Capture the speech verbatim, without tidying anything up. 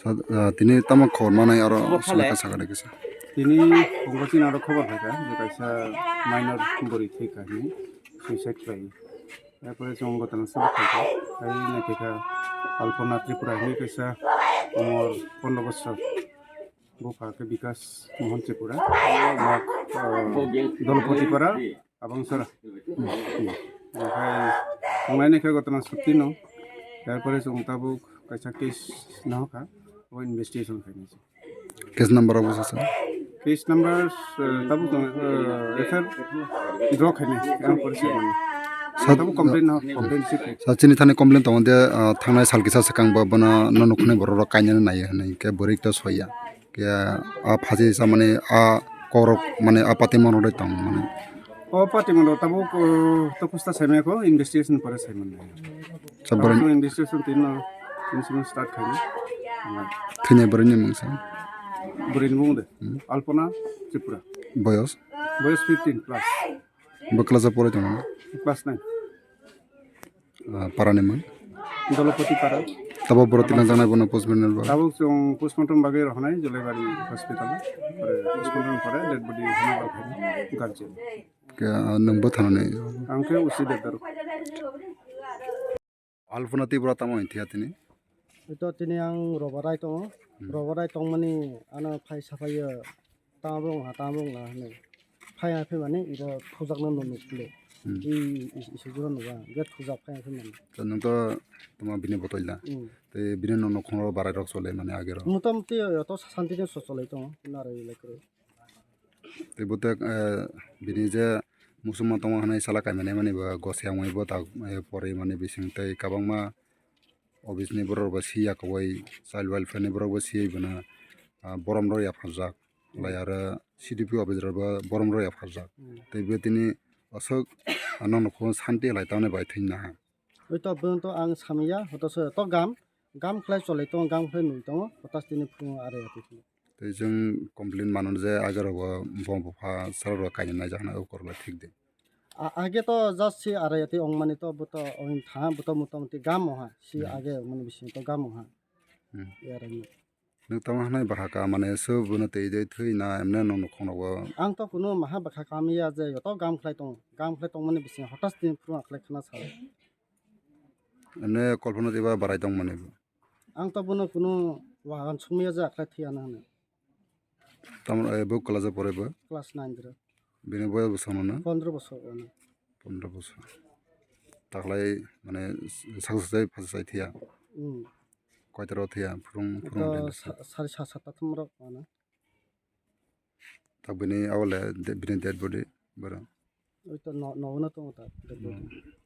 Sa-, ah, tini tamo khobor manai aro. Khobor songkha phale. Sakha de kisa. Tini phungo chini aro khobor phaikha je kaisa minor bwrwi thwikha hinwi suicide khlai. Erpore chwng gotana sabuk khaikha. Ai naithokha Alpona Tripura hinwi kaisa umor pondro bosor. Bupha khe Bikas Mohan Tripura. Mak, ah, Dolpatipara. Abangsara. Oke, tongnai ni khe gotana sotino. Erpore chwng tabuk kaisa case nahokha, o investigation khainai. Case number abo sasa? Case number, eh, tabuk, eh, F I R draw khainai, ang pore se mano. Sa- tabuk complaint no, complaint receive khai. Sa chini thani complaint tongo de, ah, thangnai sal kisa swkang bo bono no nukhunai borok rok kainani naiya hinwi khe bwrwi to soya. Khe a phaji sa mane a kokrok mane a patimon rok tong mane. O patimon rok tabuk, uh, to pusta saimaya ko investigation pore saiman. Sa borok investigation tino incident start khaini. Thwinai borokni mung sa. Borokni mung de. Hmm. Alpona Tripura. Boyos? Boyos fifteen plus. Bo class o porai tongo? Class nine. Ah, parani mung? Dolopati para. Tabo borok tinang janai bono postmortem ba? Tabuk chwng postmortem bagwi rohonai Jolaibari hospital. Pore postmortem pore dead body hwnwi rok guardian. Ke, ah, nwng bo thanani? Ang khe usi Debbarma. Alpona Tripura tamo hinthia tini? Ito tini ang robarai tongo. Hmm. Robarai tongmani ano phai saphaiyo. Tamo wngha, tamo wngha hinwi. Phaiya phimani iro thujakno nukle. Hmm. I, i, isuguro nuga, gate thujak phaiya phimani. To nwng to tamo bini botol da? Hmm. Tei bini no nokhong ro barai rok chole mani agero. Motamoti yo to sasantino so cholai tongo, narwk lai kwrwi. Tei bo tek, eh, bini je muchungma tongo hinwi sala kaimani mani bo gosiyang bai bo tak, eh, pori mani bising tei kwbangma office ni borok bo siya kwbai child welfare ni borok bo siyai bono, ah, borom rok yapharjak. Hmm. Lai aro C D P office rok bo borom rok yapharjak. Hmm. Tei bo tini aswk, ah, nono phone santi lai tamni bai thwina ha. Oi to, bono to ang samya, hoto se to gam, gam khlai cholai tongo, gam khlai nui tongo, hotas tini phungo are ati phungo. Tei chwng complain mano je age rok bo bopha sara rok kainwi naijak na, o korokla thik de. A-, age to just si are ati ongmani to, bo to ong tha, bo to motamoti gam oha, si Hmm. age ongmani bising to gam oha. Hmm. Yarani. Nwng tamo hwnwi bahaka mane se bono tei tei thwi na emne nwng nukhung rogo. Ang to kunu maha bwkha kamiya je joto gam khlai tongo, gam khlai tongmani bising hotas tini phuru ang khlai khna sao. Emne kolpana diba barai tongmani bo. Ang to bono kunu wahan sumya je khlai thwi ano hwnwi. Tamo, eh, bo class o pore bo? Class nine dro. Bini boyos bwswk no? Pondro bosor ono. Pondro bosor. Taklai mane sak sak jai phasa jai thia. Hmm. Koita rok thia phurung phurung Ito din sa- sa- sari sa sat ta thum rok ano. Tak bini awle de- bini dead body boro. Oi to no no no to ta dead body. Hmm.